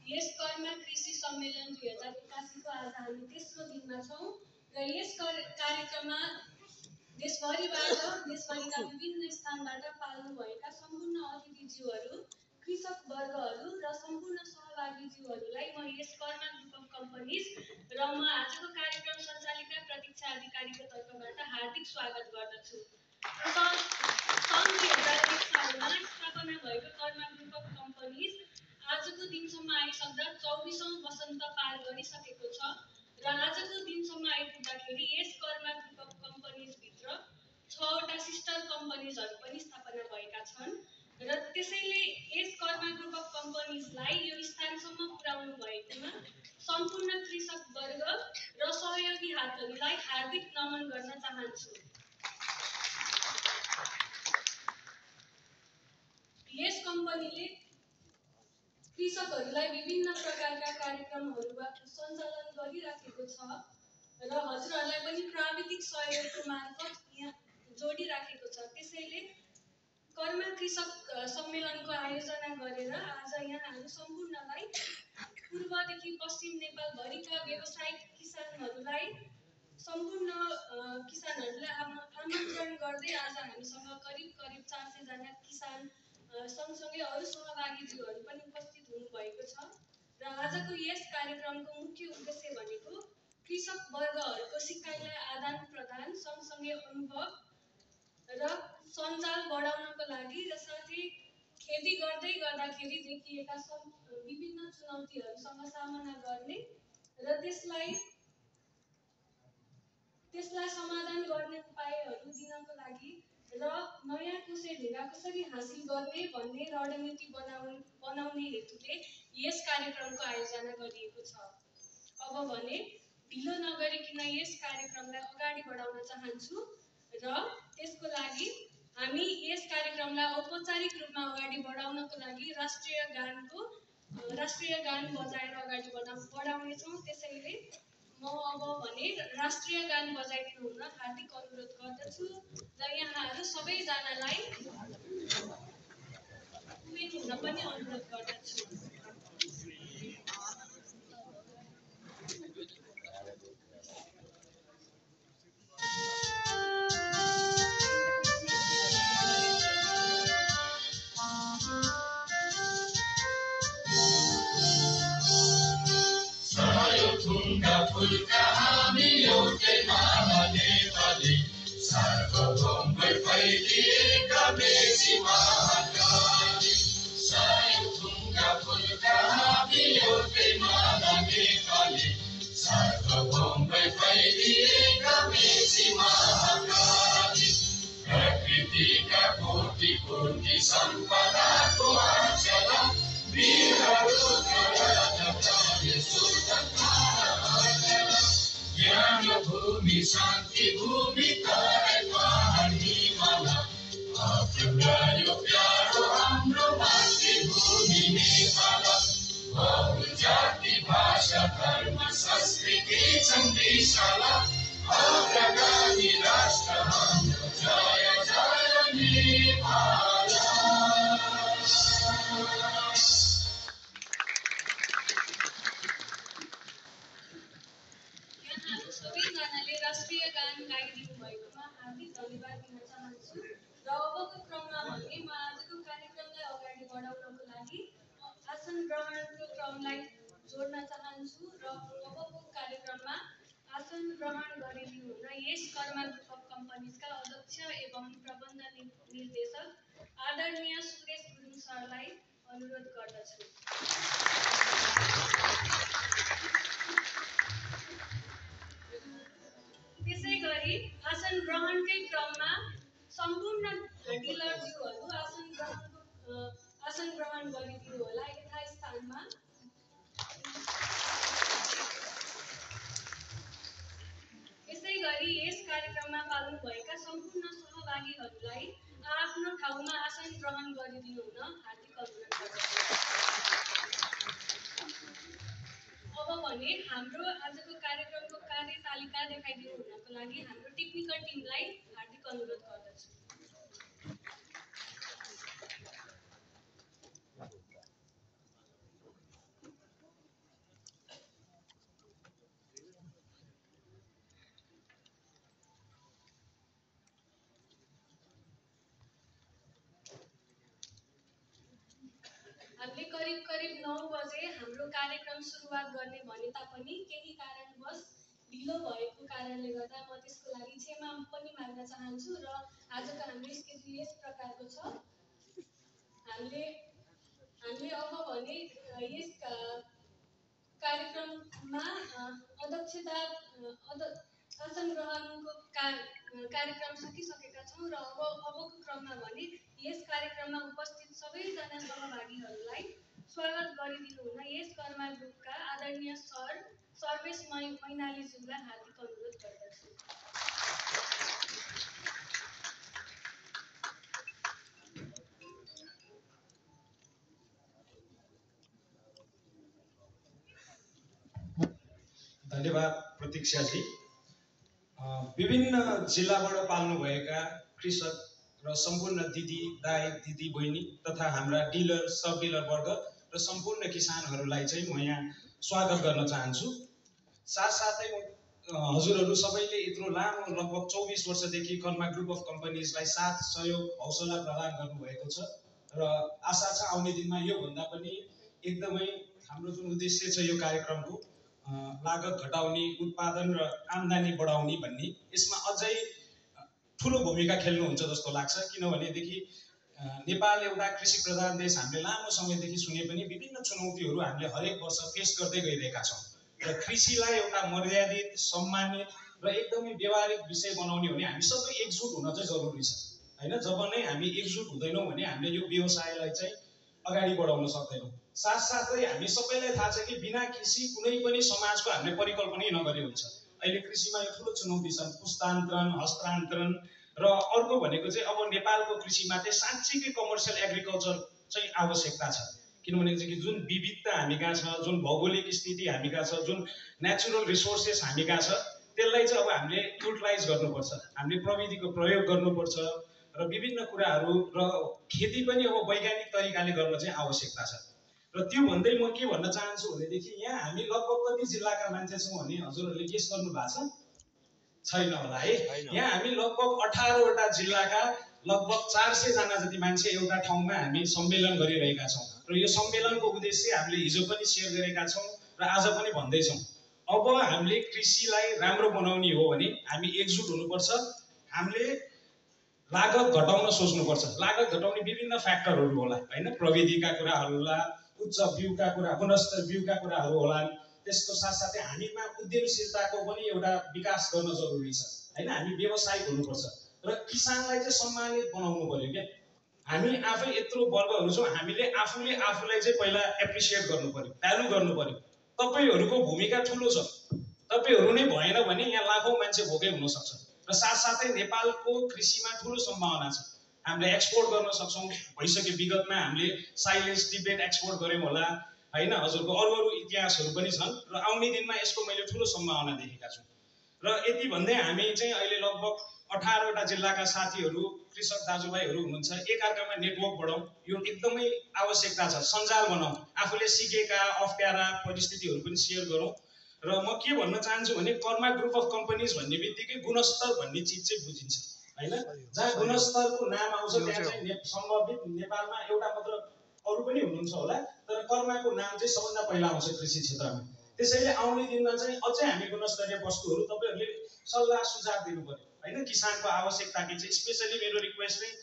यस कर्मा कृषि सम्मेलन 2081 को आज हामी तेस्रो दिनमा छौँ र यस कार्यक्रममा देशभरिका विभिन्न स्थानबाट पाल्नुभएका सम्पूर्ण अतिथिज्यूहरू, कृषक वर्गहरू र सम्पूर्ण सहभागीज्यूहरूलाई म यस कर्मा ग्रुप अफ कम्पनीज र म आजको कार्यक्रम सञ्चालिका प्रतीक्षा अधिकारीको तर्फबाट हार्दिक स्वागत गर्दछु। सन् 2001 सालमा स्थापना भएको कर्मा ग्रुप अफ कम्पनीज आजको दिनसम्म आइसक्दा 24औं वसन्त पार गरिसकेको छ र आजको दिनसम्म आइपुग्दाखेरि यस कर्मा ग्रुप अफ कम्पनीजभित्र 6वटा सिस्टर कम्पनीजहरू पनि स्थापना भएका छन् र त्यसैले यस कर्मा ग्रुप अफ कम्पनीजलाई यो स्थानसम्म पुर्याउनु भएकोमा सम्पूर्ण कृषक वर्ग र सहयोगी हातहरूलाई हार्दिक नमन गर्न चाहन्छु। यस कम्पनीले कृषकहरूलाई विभिन्न प्रकारका कार्यक्रमहरूबाट सञ्चालन गरिराखेको छ र हजुरहरूलाई पनि प्राविधिक सहयोगको मार्फत यहाँ जोडिराखेको छ। त्यसैले कर्मा कृषक सम्मेलनको आयोजना गरेर आज यहाँहरू सम्पूर्णलाई पूर्वदेखि पश्चिम नेपालभरिका व्यावसायिक किसानहरूलाई सम्पूर्ण किसानहरूलाई आमन्त्रण गर्दै आज हामीसँग करिब 400 जना किसान सँगसँगै अरू सहभागीज्यूहरू पनि उपस्थित हुनुभएको छ र आजको यस कार्यक्रमको मुख्य उद्देश्य भनेको कृषक वर्गहरूको सिकाइलाई आदान प्रदान सँगसँगै अनुभव र सञ्जाल बढाउनको लागि र साथै खेती गर्दै गर्दाखेरि देखिएका विभिन्न चुनौतीहरूसँग सामना गर्ने र त्यसलाई समाधान गर्ने उपायहरू दिनको लागि र नयाँ कुशे ढुङ्गा कसरी हासिल गर्ने भन्ने रणनीति बनाउने हेतुले यस कार्यक्रमको आयोजना गरिएको छ। अब भने ढिलो नगरिकन यस कार्यक्रमलाई अगाडि बढाउन चाहन्छु र त्यसको लागि हामी यस कार्यक्रमलाई औपचारिक रूपमा अगाडि बढाउनको लागि राष्ट्रिय गान बजाएर अगाडि बढाउनेछौँ। त्यसैले म अब भने राष्ट्रिय गान बजाइदिनु हुन हार्दिक अनुरोध गर्दछु र यहाँहरू सबैजनालाई उभिनु हुन पनि अनुरोध गर्दछु। फुलका हामी एउटै माला नेपाली सार्वभौमै फैलिएका बेसी महाकाली सयथुङ्गा फुलका हामी एउटै माला नेपाली सार्वभौमै फैलिएका बेसी महाकाली प्रकृतिका कोटि कोटि सम्पदाको आचला ज्ञान भूमि शान्ति भूमि तराई पहाड हिमाल आफ्नो प्यारो हाम्रो मातृभूमि नेपाल बहु जाति भाषा धर्म संस्कृति छन् विशाल अग्रगामी राष्ट्र हाम्रो जय जय नेपाल। सबैजनाले राष्ट्रिय गान गाइदिनु भएकोमा हार्दिक धन्यवाद दिन चाहन्छु र अबको क्रममा भने म आजको कार्यक्रमलाई अगाडि बढाउनको लागि आसन ग्रहणको क्रमलाई जोड्न चाहन्छु र अबको कार्यक्रममा आसन ग्रहण गरिदिनु हुन यस कर्मा ग्रुप अफ कम्पनीजका अध्यक्ष एवं प्रबन्ध निर्देशक आदरणीय सुरेश गुरुङ सरलाई अनुरोध गर्दछु। त्यसै गरी आसन ग्रहणकै क्रममा सम्पूर्ण डिलरज्यूहरू आसन ग्रहण गरिदिनु होला यथास्थानमा। यसै गरी यस कार्यक्रममा पाल्नुभएका सम्पूर्ण सहभागीहरूलाई आफ्नो ठाउँमा आसन ग्रहण गरिदिनु हुन हार्दिक अनुरोध गर्दछु। अब भने हाम्रो आजको कार्यक्रमको कार्यतालिका देखाइदिनु हुनको लागि हाम्रो टेक्निकल टिमलाई हार्दिक अनुरोध गर्दछु। करिब 9 बजे हाम्रो कार्यक्रम सुरुवात गर्ने भने तापनि केही कारणवश ढिलो भएको कारणले गर्दा म त्यसको लागि क्षमा पनि माग्न चाहन्छु र आजको हाम्रो स्केड्युल यस प्रकारको छ। हामीले अब भने यस कार्यक्रममा आसन ग्रहणको कार्यक्रम सकिसकेका छौँ र अबको क्रममा भने यस कार्यक्रममा उपस्थित सबैजना सहभागीहरूलाई स्वागत गरिदिनु हुन यस कर्मा ग्रुपका आदरणीय सर सर्वेश मैनालीज्यूलाई हार्दिक अनुरोध गर्दछु। धन्यवाद प्रतीक्षाजी। विभिन्न जिल्लाबाट पाल्नुभएका कृषक र सम्पूर्ण दिदी बहिनी तथा हाम्रा डिलर सब डिलर वर्ग र सम्पूर्ण किसानहरूलाई चाहिँ म यहाँ स्वागत गर्न चाहन्छु। साथसाथै हजुरहरू सबैले यत्रो लामो लगभग 24 वर्षदेखि कर्मा ग्रुप अफ कम्पनीजलाई साथ सहयोग हौसला प्रदान गर्नुभएको छ र आशा छ आउने दिनमा योभन्दा पनि एकदमै हाम्रो जुन उद्देश्य छ यो कार्यक्रमको लागत घटाउने, उत्पादन र आम्दानी बढाउने भन्ने यसमा अझै ठुलो भूमिका खेल्नुहुन्छ जस्तो लाग्छ। किनभनेदेखि नेपाल एउटा कृषि प्रधान देश, हामीले लामो समयदेखि सुने पनि विभिन्न चुनौतीहरू हामीले हरेक वर्ष फेस गर्दै गइरहेका छौँ र कृषिलाई एउटा मर्यादित, सम्मानित र एकदमै व्यवहारिक विषय बनाउने भने हामी सबै एकजुट हुन चाहिँ जरुरी छ हैन। जब नै हामी एकजुट हुँदैनौँ भने हामीले यो व्यवसायलाई चाहिँ अगाडि बढाउन सक्दैनौँ। साथसाथै हामी सबैलाई थाहा छ कि बिना कृषि कुनै पनि समाजको हामीले परिकल्पनै नगरे हुन्छ। अहिले कृषिमा यो ठुलो चुनौती छ, पुस्तान्तरण, हस्तान्तरण र अर्को भनेको चाहिँ अब नेपालको कृषिमा चाहिँ साँच्चीकै कमर्सियल एग्रिकल्चर चाहिँ आवश्यकता छ। किनभनेदेखि जुन विविधता हामी कहाँ छ, जुन भौगोलिक स्थिति हामी कहाँ छ, जुन नेचुरल रिसोर्सेस हामी कहाँ छ, त्यसलाई चाहिँ अब हामीले युटिलाइज गर्नुपर्छ। हामीले प्रविधिको प्रयोग गर्नुपर्छ र विभिन्न कुराहरू र खेती पनि अब वैज्ञानिक तरिकाले गर्न चाहिँ आवश्यकता छ। र त्यो भन्दै म के भन्न चाहन्छु भनेदेखि यहाँ हामी लगभग कति जिल्लाका मान्छे छौँ भने हजुरहरूले गेस गर्नु भएको छैन होला है। यहाँ हामी लगभग 18 वटा जिल्लाका लगभग 400 जना जति मान्छे एउटा ठाउँमा हामी सम्मेलन गरिरहेका छौँ र यो सम्मेलनको उद्देश्य हामीले हिजो पनि सेयर गरेका छौँ र आज पनि भन्दैछौँ। अब हामीले कृषिलाई राम्रो बनाउने हो भने हामी एकजुट हुनुपर्छ। हामीले लागत घटाउन सोच्नुपर्छ। लागत घटाउने विभिन्न फ्याक्टरहरू होला हैन, प्रविधिका कुराहरू होला, उच्च बिउका कुरा, गुणस्तर बिउका कुराहरू होला। त्यसको साथसाथै हामीमा उद्यमशीलताको पनि एउटा विकास गर्न जरुरी छ हैन। हामी व्यवसायिक हुनुपर्छ र किसानलाई चाहिँ सम्मानित बनाउनु पर्यो के। हामी आफै यत्रो वर्गहरू छौँ, हामीले आफूलाई चाहिँ पहिला एप्रिसिएट गर्नु पर्यो, भ्यालु गर्नु पर्यो। तपाईहरुको भूमिका ठुलो छ। तपाईहरु नै भएन भने यहाँ लाखौं मान्छे भोकै हुन सक्छ र साथसाथै नेपालको कृषिमा ठुलो सम्भावना छ। हामीले एक्सपोर्ट गर्न सक्छौं। भइसक्यो विगतमा हामीले साइलेन्स टिबेट एक्सपोर्ट गर्यौं होला हैन। हजुरको अरु इतिहासहरू पनि छन् र आउने दिनमा यसको मैले ठुलो सम्भावना देखेका छु। र यति भन्दै हामी चाहिँ अहिले लगभग 18 वटा जिल्लाका साथीहरू, कृषक दाजुभाइहरू हुनुहुन्छ। एकअर्कामा नेटवर्क बढाउँ, यो एकदमै आवश्यकता छ। सञ्जाल बनाउँ, आफूले सिकेका अप्ठ्यारा परिस्थितिहरू पनि सेयर गरौँ। र म के भन्न चाहन्छु भने कर्मा ग्रुप अफ कम्पनीज भन्ने बित्तिकै गुणस्तर भन्ने चीज चाहिँ बुझिन्छ हैन। जहाँ गुणस्तरको नाम आउँछ त्यहाँ चाहिँ सम्भवित नेपालमा एउटा मात्र, अरु पनि हुनुहुन्छ होला, तर कर्माको नाम चाहिँ सबभन्दा पहिला आउँछ कृषि क्षेत्रमा। त्यसैले आउने दिनमा चाहिँ अझै हामी गुणस्तरीय वस्तुहरू तपाईहरुले सल्लाह सुझाव दिनु पर्यो हैन। किसानको आवश्यकता के छ, स्पेशली मेरो रिक्वेस्ट चाहिँ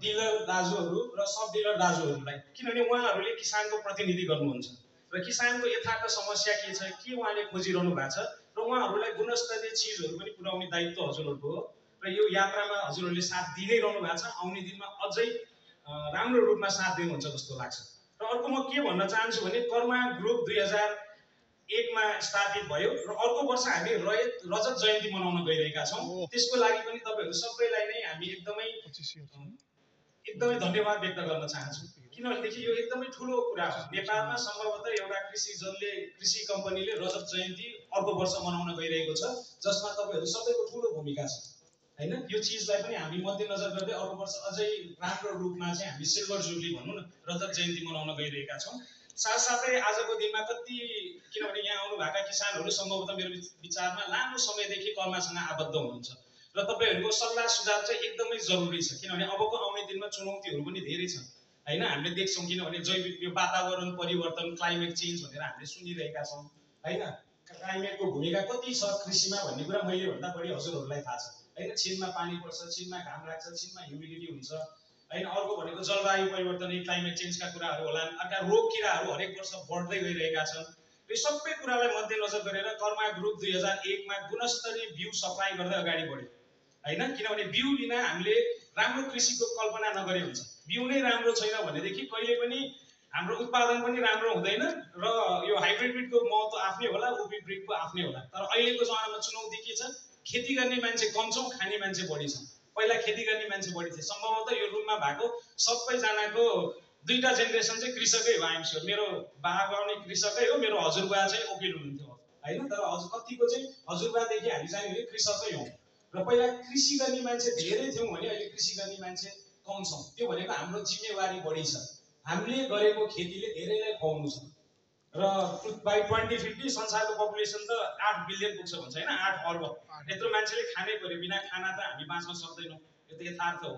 डिलर दाजुहरू र सब डिलर दाजुहरूलाई, किनभने उहाँहरूले किसानको प्रतिनिधि गर्नुहुन्छ र किसानको यथार्थ समस्या के छ, के उहाँले खोजिरहनु भएको छ र उहाँहरूलाई गुणस्तरीय चीजहरू पनि पुर्याउने दायित्व हजुरहरूको हो र यो यात्रामा हजुरहरूले साथ दिँदै रहनु भएको छ। आउने दिनमा अझै राम्रो रूपमा साथ दिनुहुन्छ जस्तो लाग्छ। र अर्को म के भन्न चाहन्छु भने कर्मा ग्रुप 2001 मा स्थापित भयो र अर्को वर्ष हामी रजत जयन्ती मनाउन गइरहेका छौं। त्यसको लागि पनि तपाईहरु सबैलाई नै हामी एकदमै धन्यवाद व्यक्त गर्न चाहन्छु। किनभनेदेखि यो एकदमै ठुलो कुरा हो। नेपालमा सम्भवतः एउटा कृषि कम्पनीले रजत जयन्ती अर्को वर्ष मनाउन गइरहेको छ, जसमा तपाईहरु सबैको ठुलो भूमिका छ हैन। यो चीजलाई पनि हामी मध्यनजर गर्दै अर्को वर्ष अझै राम्रो रूपमा चाहिँ हामी सिल्भर जुबली भनौं न, रजत जयन्ती मनाउन गइरहेका छौं। साथसाथै आजको दिनमा कति, किनभने यहाँ आउनु भएका किसानहरू सम्भवतः मेरो विचारमा लामो समयदेखि कर्मासँग आबद्ध हुनुहुन्छ र तपाईहरुको सल्लाह सुझाव चाहिँ एकदमै जरुरी छ। किनभने अबको आउने दिनमा चुनौतीहरू पनि धेरै छन् हैन हामीले देख्छौँ किनभने जैविक यो वातावरण परिवर्तन क्लाइमेट चेन्ज भनेर हामीले सुनिरहेका छौँ हैन क्लाइमेटको भूमिका कति छ कृषिमा भन्ने कुरा मैले भन्दा बढी हजुरहरूलाई थाहा छ हैन छिनमा पानी पर्छ छिनमा घाम लाग्छ छिनमा ह्युमिडिटी हुन्छ हैन अर्को भनेको जलवायु परिवर्तन क्लाइमेट चेन्जका कुराहरू होला अर्का रोग किराहरू हरेक वर्ष बढ्दै गइरहेका छन् यो सबै कुरालाई मध्यनजर गरेर कर्मा ग्रुप 2001 मा गुणस्तरीय बिउ सप्लाई गर्दै अगाडि बढ्यो हैन किनभने बिउ बिना हामीले राम्रो कृषिको कल्पना नगरे हुन्छ बिउ नै राम्रो छैन भनेदेखि कहिले पनि हाम्रो उत्पादन पनि राम्रो हुँदैन र यो हाइब्रिड ब्रिडको महत्त्व आफ्नै होला ओपी ब्रिडको आफ्नै होला तर अहिलेको जमानामा चुनौती के छ खेती गर्ने मान्छे कम छौँ खाने मान्छे बढी छ पहिला खेती गर्ने मान्छे बढी थिए सम्भवतः यो रुममा भएको सबैजनाको दुईटा जेनेरेसन चाहिँ कृषकै हो आइएम स्योर मेरो बाबा पनि कृषकै हो मेरो हजुरबा चाहिँ वकिल हुनुहुन्थ्यो हैन तर कतिको चाहिँ हजुरबादेखि हामी चाहिँ भने कृषकै हौँ र पहिला कृषि गर्ने मान्छे धेरै थियौँ भने अहिले कृषि गर्ने मान्छे कम छौँ त्यो भनेको हाम्रो जिम्मेवारी बढी छ हामीले गरेको खेतीले धेरैलाई खुवाउनु छ र बाई 2050 संसारको पपुलेसन त 8 बिलियन पुग्छ भन्छ हैन 8 अर्ब यत्रो मान्छेले खानै पर्यो बिना खाना त हामी बाँच्न सक्दैनौँ यो त यथार्थ हो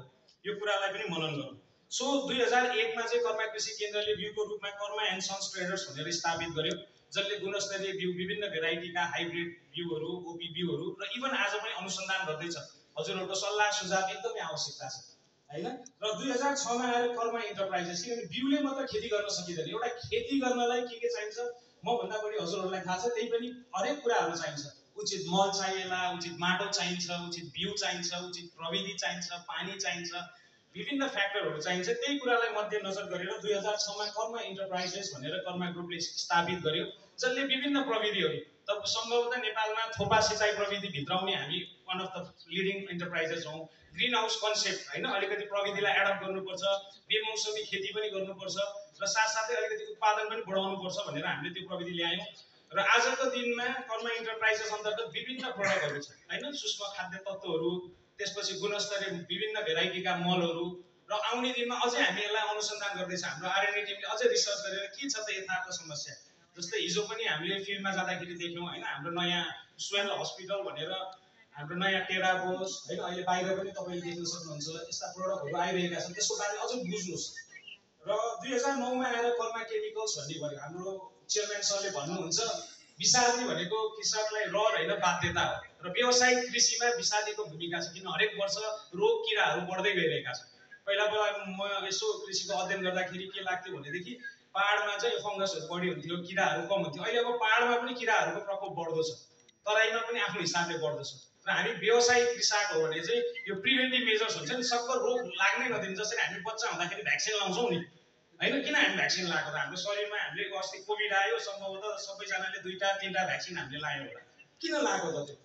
यो कुरालाई पनि मनन गरौँ सो 2001 मा चाहिँ कर्मा कृषि केन्द्रले बिउको रूपमा कर्मा एन्ड सन्स ट्रेडर्स भनेर स्थापित गर्यो जसले गुणस्तरीय बिउ विभिन्न भेराइटीका हाइब्रिड बिउहरू ओपी बिउहरू र इभन आज पनि अनुसन्धान गर्दैछ हजुरहरूको सल्लाह सुझाव एकदमै आवश्यकता छ हैन र 2006 मा आएर कर्मा इन्टरप्राइजेस किनभने बिउले मात्र खेती गर्न सकिँदैन एउटा खेती गर्नलाई के चाहिन्छ म भन्दा बढी हजुरहरूलाई थाहा छ त्यही पनि हरेक कुराहरू चाहिन्छ उचित मल चाहिएला उचित माटो चाहिन्छ उचित बिउ चाहिन्छ उचित प्रविधि चाहिन्छ पानी चाहिन्छ विभिन्न फ्याक्टरहरू चाहिन्छ त्यही कुरालाई मध्यनजर गरेर 2006 मा कर्मा इन्टरप्राइजेस भनेर कर्मा ग्रुपले स्थापित गर्यो जसले विभिन्न प्रविधिहरू तब सम्भवतः नेपालमा थोपा सिँचाइ प्रविधि भित्राउने हामी one of the leading enterprises हौँ ग्रीन हाउस कन्सेप्ट हैन अलिकति प्रविधिलाई एडप्ट गर्नुपर्छ बेमौसमी खेती पनि गर्नुपर्छ र साथसाथै अलिकति उत्पादन पनि बढाउनुपर्छ भनेर हामीले त्यो प्रविधि ल्यायौँ र आजको दिनमा कर्मा इन्टरप्राइजेस अन्तर्गत विभिन्न प्रोडक्टहरू छ हैन सूक्ष्म खाद्य तत्त्वहरू त्यसपछि गुणस्तरीय विभिन्न भेराइटीका मलहरू र आउने दिनमा अझै हामी यसलाई अनुसन्धान गर्दैछ हाम्रो आरएनए टिमले अझै रिसर्च गरेर के छ त यथार्थ समस्या जस्तै हिजो पनि हामीले फिल्डमा जाँदाखेरि देख्यौँ हैन हाम्रो नयाँ स्वेल हस्पिटल भनेर हाम्रो नयाँ टेराबोस हैन अहिले बाहिर पनि तपाईले देख्न सक्नुहुन्छ यस्ता प्रोडक्टहरू आइरहेका छन् त्यसको बारे अझै बुझ्नुस् र 2009 मा आएर कर्मा केमिकल्स भन्ने भयो हाम्रो चेयरम्यान सरले भन्नुहुन्छ विषादी भनेको कृषकलाई रहर हैन बाध्यता हो र व्यावसायिक कृषिमा विषादीको भूमिका छ किन हरेक वर्ष रोग किराहरू बढ्दै गइरहेका छन् पहिला म यसो कृषिको अध्ययन गर्दाखेरि के लाग्थ्यो भनेदेखि पहाडमा चाहिँ फंगसहरू बढी हुन्थ्यो किराहरू कम हुन्थ्यो अहिले अब पहाडमा पनि किराहरूको प्रकोप बढ्दो छ तराईमा पनि आफ्नो हिसाबले बढ्दो छ र हामी व्यावसायिक कृषक हो भने चाहिँ यो प्रिभेन्टिभ मेजर्स हुन्छ नि सक्कर रोग लाग्नै नदिनु जसरी हामी बच्चा हुँदाखेरि भ्याक्सिन लाउँछौँ नि हैन किन हामी भ्याक्सिन लगाएको त हाम्रो शरीरमा हामीले अस्ति कोभिड आयो सम्भवतः सबैजनाले 2-3 भ्याक्सिन हामीले लायो होला किन लाग्यो त त्यो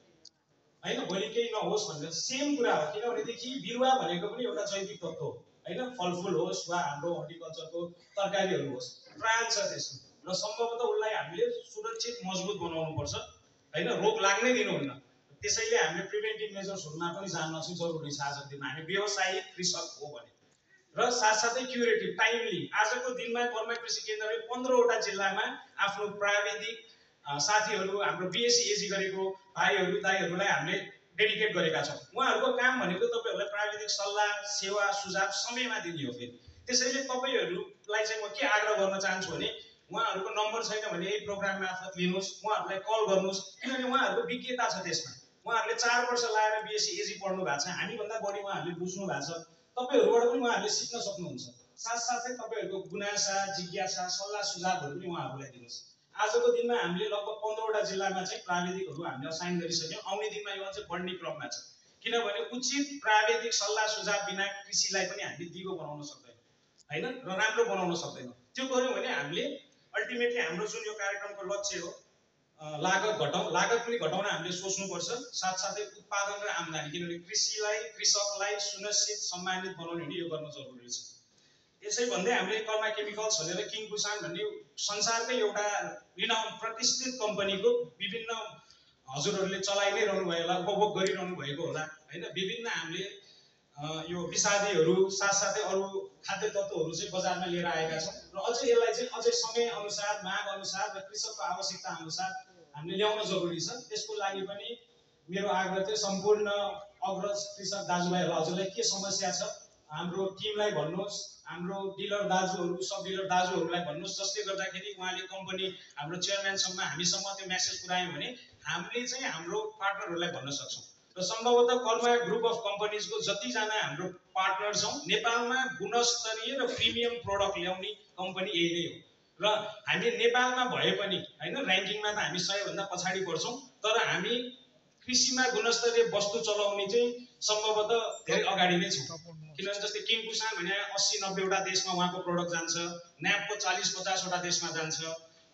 हैन भोलि केही नहोस् भनेर सेम कुरा हो किनभनेदेखि बिरुवा भनेको पनि एउटा जैविक तत्त्व हो हैन फलफुल होस् वा हाम्रो हर्टिकल्चरको तरकारीहरू होस् प्राण छ त्यसमा र सम्भवतः उसलाई हामीले सुरक्षित मजबुत बनाउनुपर्छ हैन रोग लाग्नै दिनुहुन्न त्यसैले हामीले प्रिभेन्टिभ मेजर्सहरुमा पनि जान्न चाहिँ जरुरी छ आजको दिनमा हामी व्यवसायिक कृषक हो भने र साथसाथै क्युरेटिभ टाइमली आजको दिनमा कर्मा कृषि केन्द्रले 15 वटा जिल्लामा आफ्नो प्राविधिक साथीहरू हाम्रो बीएससी एजी गरेको भाइहरू दाइहरूलाई हामीले डेडिकेट गरेका छौँ उहाँहरूको काम भनेको तपाईहरुलाई प्राविधिक सल्लाह सेवा सुझाव समयमा दिने हो फेरि त्यसैले तपाईहरुलाई चाहिँ म के आग्रह गर्न चाहन्छु भने उहाँहरूको नम्बर छैन भने यही प्रोग्राम मार्फत लिनुहोस् उहाँहरूलाई कल गर्नुहोस् किनभने उहाँहरूको विज्ञता छ त्यसमा उहाँहरूले 4 वर्ष लाएर बीएससी एजी पढ्नु भएको छ हामी भन्दा बढी उहाँहरूले बुझ्नु भएको छ तपाईहरुबाट पनि उहाँहरूले सिक्न सक्नुहुन्छ साथसाथै तपाईहरुको गुनासा जिज्ञासा सल्लाह सुझावहरू पनि उहाँहरूलाई दिनुहोस् आजको दिनमा हामीले लगभग 15 वटा जिल्लामा चाहिँ प्राविधिकहरू हामीले असाइन गरिसक्यौं आउने दिनमा यो अझै बढ्ने क्रममा छ किनभने उचित प्राविधिक सल्लाह सुझाव बिना कृषिलाई पनि हामीले दिगो बनाउन सक्दैनौं हैन र राम्रो बनाउन सक्दैनौं त्यो गर्यौं भने हामीले अल्टिमेटली हाम्रो जुन यो कार्यक्रमको लक्ष्य हो लागत पनि घटाउन हामीले सोच्नुपर्छ साथसाथै उत्पादन र आम्दानी किनभने कृषिलाई कृषकलाई सुनिश्चित सम्मानित बनाउने भने यो गर्न जरुरी छ यसै भन्दै हामीले कर्मा केमिकल्स भनेर किङ बुसान भन्ने संसारकै एउटा रिनाउन्ड प्रतिष्ठित कम्पनीको विभिन्न हजुरहरूले चलाइ नै रहनु भयो होला उपभोग गरिरहनु भएको होला हैन विभिन्न हामीले यो विषादीहरू साथसाथै अरू खाद्य तत्त्वहरू चाहिँ बजारमा लिएर आएका छौँ र अझै यसलाई चाहिँ अझै समय अनुसार माग अनुसार र कृषकको आवश्यकता अनुसार हामीले ल्याउन जरुरी छ त्यसको लागि पनि मेरो आग्रह चाहिँ सम्पूर्ण अग्रज कृषक दाजुभाइहरू हजुरलाई के समस्या छ हाम्रो टिमलाई भन्नुहोस् हाम्रो डिलर दाजुहरू सब डिलर दाजुहरूलाई भन्नुहोस्, जसले गर्दाखेरि उहाँले कम्पनी हाम्रो चेयरम्यानसम्म हामीसम्म त्यो मेसेज पुर्यायौँ भने हामीले चाहिँ हाम्रो पार्टनरहरूलाई भन्न सक्छौँ। र सम्भवतः कर्मा ग्रुप अफ कम्पनीजको जतिजना हाम्रो पार्टनर छौँ नेपालमा गुणस्तरीय र प्रिमियम प्रोडक्ट ल्याउने कम्पनी यही नै हो। र हामी नेपालमा भए पनि हैन र्याङ्किङमा त हामी 100 भन्दा पछाडि पर्छौँ, तर हामी कृषिमा गुणस्तरीय वस्तु चलाउने चाहिँ सम्भवतः धेरै अगाडि नै छौँ। किनभने जस्तै किङकुसा भने 80-90 वटा देशमा उहाँको प्रोडक्ट जान्छ, न्यापको 40-50 वटा देशमा जान्छ।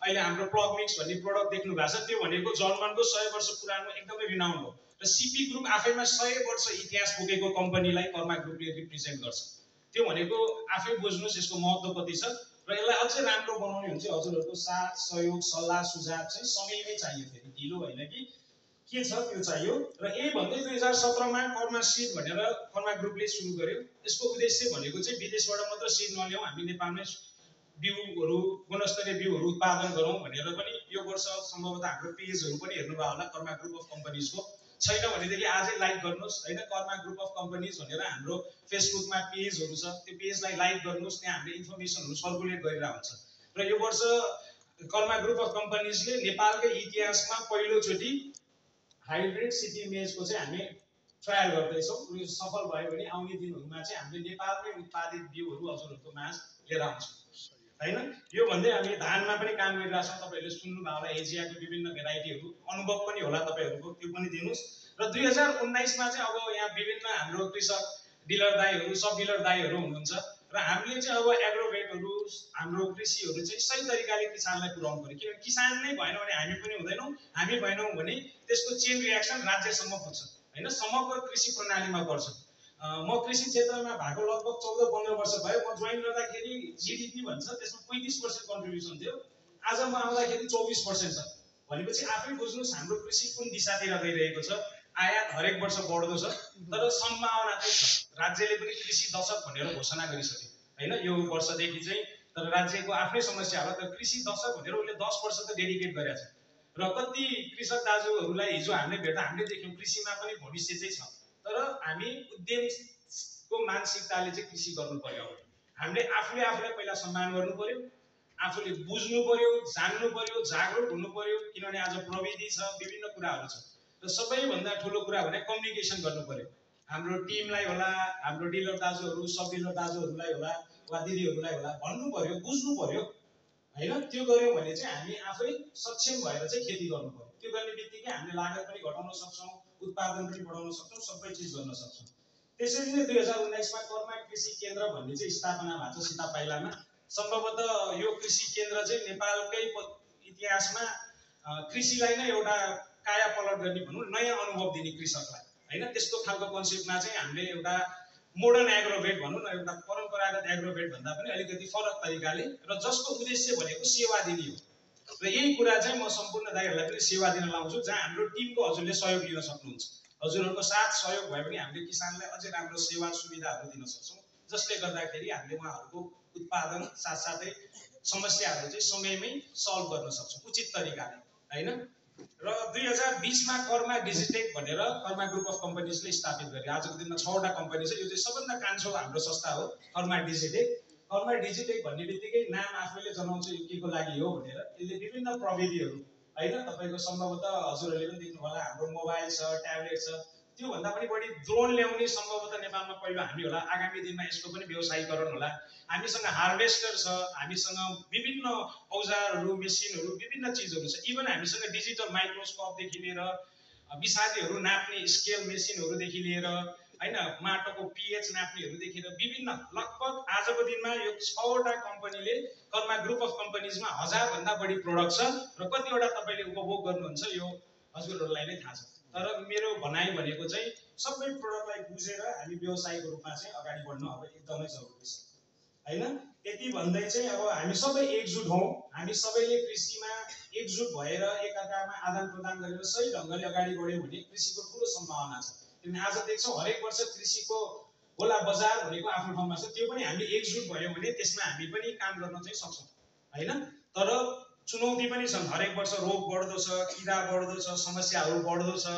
अहिले हाम्रो प्लग मिक्स भन्ने प्रोडक्ट देख्नु भएको छ, त्यो भनेको जर्मनको 100 वर्ष पुरानो एकदमै रिनाउन्ड हो। र सिपी ग्रुप आफैमा 100 वर्ष इतिहास बोकेको कम्पनीलाई कर्मा ग्रुपले रिप्रेजेन्ट गर्छ। त्यो भनेको आफै बुझ्नुहोस् यसको महत्त्व कति छ। र यसलाई अझै राम्रो बनाउने हो भने चाहिँ हजुरहरूको साथ सहयोग सल्लाह सुझाव चाहिँ समयमै चाहियो, फेरि ढिलो होइन कि के छ त्यो चाहियो। र यही भन्दै 2017 मा कर्मा सिड भनेर कर्मा ग्रुपले सुरु गर्यो। यसको उद्देश्य भनेको चाहिँ विदेशबाट मात्र सिड नल्याउँ, हामी नेपालमै बिउहरू गुणस्तरीय बिउहरू उत्पादन गरौँ भनेर पनि यो वर्ष सम्भवतः हाम्रो पेजहरू पनि हेर्नुभयो होला कर्मा ग्रुप अफ कम्पनीजको। छैन भनेदेखि आजै लाइक गर्नुहोस् हैन, कर्मा ग्रुप अफ कम्पनीज भनेर हाम्रो फेसबुकमा पेजहरू छ, त्यो पेजलाई लाइक गर्नुहोस्, त्यहाँ हामीले इन्फर्मेसनहरू सर्कुलेट गरिरहेको हुन्छ। र यो वर्ष कर्मा ग्रुप अफ कम्पनीजले नेपालकै इतिहासमा पहिलोचोटि हाइब्रिड सिटी मेजको चाहिँ हामी ट्रायल गर्दैछौँ। यो सफल भयो भने आउने दिनहरूमा चाहिँ हामीले नेपालमै उत्पादित बिउहरू हजुरहरूको माझ लिएर आउँछौँ हैन। यो भन्दै हामी धानमा पनि काम गरिरहेका छौँ। तपाईँहरूले सुन्नुभयो होला एजियाको विभिन्न भेराइटीहरू, अनुभव पनि होला तपाईँहरूको, त्यो पनि दिनुहोस्। र 2019 मा चाहिँ अब यहाँ विभिन्न हाम्रो कृषक डिलर दाइहरू सब डिलर दाइहरू हुनुहुन्छ र हामीले चाहिँ अब एग्रोभेटहरू हाम्रो कृषिहरू चाहिँ सही तरिकाले किसानलाई पुर्याउनु पर्यो। किनभने किसान नै भएन भने हामी पनि हुँदैनौँ, हामी भएनौँ भने त्यसको चेन रियाक्सन राज्यसम्म पुग्छ हैन, समग्र कृषि प्रणालीमा पर्छ। म कृषि क्षेत्रमा भएको लगभग 14-15 वर्ष भयो। म जोइन गर्दाखेरि जिडिपी भन्छ त्यसमा 35% कन्ट्रिब्युसन थियो, आज म आउँदाखेरि 24% छ। भनेपछि आफै बुझ्नुहोस् हाम्रो कृषि कुन दिशातिर गइरहेको छ। आयात हरेक वर्ष बढ्दो छ, तर सम्भावना चाहिँ छ। राज्यले पनि कृषि दशक भनेर घोषणा गरिसक्यो हैन यो वर्षदेखि चाहिँ। तर राज्यको आफ्नै समस्या होला, तर कृषि दशक भनेर उसले 10 वर्ष त डेडिकेट गरेको छ। र कति कृषक दाजुहरूलाई हिजो हामीले भेट्दा हामीले देख्यौँ कृषिमा पनि भविष्य चाहिँ छ, तर हामी उद्यमको मानसिकताले चाहिँ कृषि गर्नु पर्यो। हामीले आफूलाई पहिला सम्मान गर्नु पर्यो, आफूले बुझ्नु पर्यो, जान्नु पर्यो, जागरुक हुनु पर्यो। किनभने आज प्रविधि छ, विभिन्न कुराहरू छ, र सबैभन्दा ठुलो कुरा भने कम्युनिकेसन गर्नु पर्यो। हाम्रो टिमलाई होला, हाम्रो डिलर दाजुहरू सब डिलर दाजुहरूलाई होला वा दिदीहरूलाई होला भन्नु पर्यो, बुझ्नु पर्यो हैन। त्यो गर्यौँ भने चाहिँ हामी आफै सक्षम भएर चाहिँ खेती गर्नु पर्यो। त्यो गर्ने बित्तिकै हामीले लागत पनि घटाउन सक्छौँ, उत्पादन पनि बढाउन सक्छौँ, सबै चिज गर्न सक्छौँ। त्यसरी नै 2019 मा कर्मा कृषि केन्द्र भन्ने चाहिँ स्थापना भएको छ सितापाइलामा। सम्भवतः यो कृषि केन्द्र चाहिँ नेपालकै इतिहासमा कृषिलाई नै एउटा काया पलट गर्ने भनौँ, नयाँ अनुभव दिने कृषकलाई हैन, त्यस्तो खालको कन्सेप्टमा चाहिँ हामीले एउटा मोडर्न एग्रोभेट भनौँ न, एउटा परम्परागत एग्रोभेट भन्दा पनि अलिकति फरक तरिकाले, र जसको उद्देश्य भनेको सेवा दिने हो। र यही कुरा चाहिँ म सम्पूर्ण दाइहरूलाई पनि सेवा दिन लाउँछु, जहाँ हाम्रो टिमको हजुरले सहयोग लिन सक्नुहुन्छ। हजुरहरूको साथ सहयोग भयो भने हामीले किसानलाई अझै राम्रो सेवा सुविधाहरू दिन सक्छौँ, जसले गर्दाखेरि हामीले उहाँहरूको उत्पादन साथसाथै समस्याहरू चाहिँ समयमै सल्भ गर्न सक्छौँ उचित तरिकाले हैन। र 2020 मा कर्मा डिजिटेक भनेर कर्मा ग्रुप अफ कम्पनीजले स्थापित गरे। आजको दिनमा 6 वटा कम्पनी छ, यो चाहिँ सबभन्दा कान्छो हाम्रो संस्था हो कर्मा डिजिटेक। कर्मा डिजिटेक भन्ने बित्तिकै नाम आफैले जनाउँछ यो के को लागि हो भनेर। यसले विभिन्न प्रविधिहरू हैन, तपाईँको सम्भवतः हजुरहरूले पनि देख्नु होला हाम्रो मोबाइल छ, ट्याब्लेट छ, त्यो भन्दा पनि बढी ड्रोन ल्याउने सम्भवतः नेपालमा पहिलो हामी होला। आगामी दिनमा यसको पनि व्यवसायीकरण होला। हामीसँग हार्भेस्टर छ, हामीसँग विभिन्न औजारहरू, मेसिनहरू, विभिन्न चिजहरू छ। इभन हामीसँग डिजिटल माइक्रोस्कोपदेखि लिएर विषादीहरू नाप्ने स्केल मेसिनहरूदेखि लिएर हैन, माटोको पीएच नाप्नेहरूदेखि लिएर विभिन्न लगभग आजको दिनमा यो 6 वटा कम्पनीले कर्मा ग्रुप अफ कम्पनीजमा 1000 भन्दा बढी प्रोडक्ट छ, र कतिवटा तपाईँले उपभोग गर्नुहुन्छ यो हजुरहरूलाई नै थाहा छ। तर मेरो भनाइ भनेको चाहिँ सबै प्रोडक्टलाई बुझेर हामी व्यवसायको रूपमा चाहिँ अगाडि बढ्न अब एकदमै जरुरी छ हैन। यति भन्दै चाहिँ अब हामी सबै एकजुट हौँ, हामी सबैले कृषिमा एकजुट भएर एकअर्कामा आदान प्रदान गरेर सही ढङ्गले अगाडि बढ्यौँ भने कृषिको ठुलो सम्भावना छ। किनभने आज देख्छौँ हरेक वर्ष कृषिको होला बजार भनेको आफ्नो ठाउँमा छ, त्यो पनि हामी एकजुट भयौँ भने त्यसमा हामी पनि काम गर्न चाहिँ सक्छौँ हैन। तर चुनौती पनि छन्, हरेक वर्ष रोग बढ्दो छ, किरा बढ्दो छ, समस्याहरू बढ्दो छ,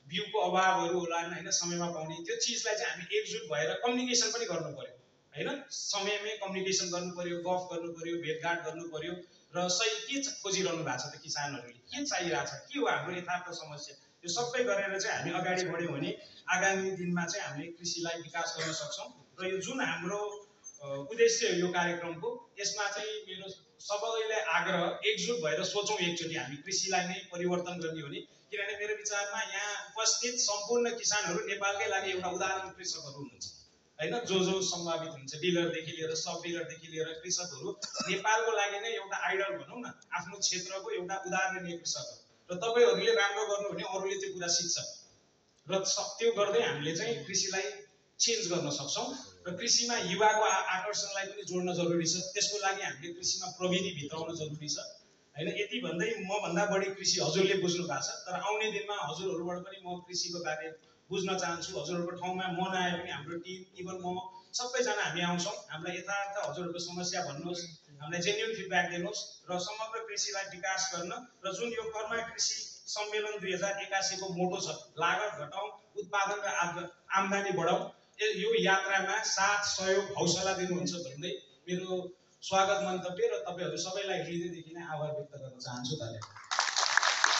बिउको अभावहरू होला हैन समयमा पाउने। त्यो चिजलाई चाहिँ हामी एकजुट भएर कम्युनिकेसन पनि गर्नु पर्यो हैन समयमै कम्युनिकेसन गर्नु पर्यो, गफ गर्नु पर्यो, भेटघाट गर्नु पर्यो र सही के खोजिरहनु भएको छ त किसानहरूले, के चाहिरहेछ, के हो हाम्रो यथार्थ समस्या, यो सबै गरेर चाहिँ हामी अगाडि बढ्यौँ भने आगामी दिनमा चाहिँ हामीले कृषिलाई विकास गर्न सक्छौँ। र यो जुन हाम्रो उद्देश्य हो यो कार्यक्रमको, यसमा चाहिँ मेरो सबैलाई आग्रह एकजुट भएर सोचौँ एकचोटि हामी कृषिलाई नै परिवर्तन गर्ने हो नि। किनभने मेरो विचारमा यहाँ उपस्थित सम्पूर्ण किसानहरू नेपालकै लागि एउटा उदाहरण कृषकहरू हुनुहुन्छ हैन। जो सम्भावित हुन्छ, डिलरदेखि लिएर सब डिलरदेखि लिएर कृषकहरू नेपालको लागि नै एउटा आइडल भनौँ न, आफ्नो क्षेत्रको एउटा उदाहरणीय कृषक हो। र तपाईँहरूले राम्रो गर्नु भने अरूले त्यो कुरा सिक्छ र त्यो गर्दै हामीले चाहिँ कृषिलाई चेन्ज गर्न सक्छौँ। र कृषिमा युवाको आकर्षणलाई पनि जोड्न जरुरी छ। त्यसको लागि हामीले कृषिमा प्रविधि भित्राउन जरुरी छ हैन। यति भन्दै मभन्दा बढी कृषि हजुरले बुझ्नु भएको छ, तर आउने दिनमा हजुरहरूबाट पनि म कृषिको बारे बुझ्न चाहन्छु। हजुरहरूको ठाउँमा म नआए पनि हाम्रो टिम, इभन म, सबैजना हामी आउँछौँ। हामीलाई यथार्थ हजुरहरूको समस्या भन्नुहोस्, हामीलाई जेन्युन फिडब्याक दिनुहोस् र समग्र कृषिलाई विकास गर्न र जुन यो कर्मा कृषि सम्मेलन 2081 को मोटो छ, लागत घटाउँ, उत्पादन र आम्दानी बढाउँ, यो यात्रामा साथ सहयोग हौसला दिनुहुन्छ भन्दै मेरो स्वागत मन्तव्य र तपाईहरू सबैलाई हृदयदेखि नै आभार व्यक्त गर्न चाहन्छु। धन्यवाद।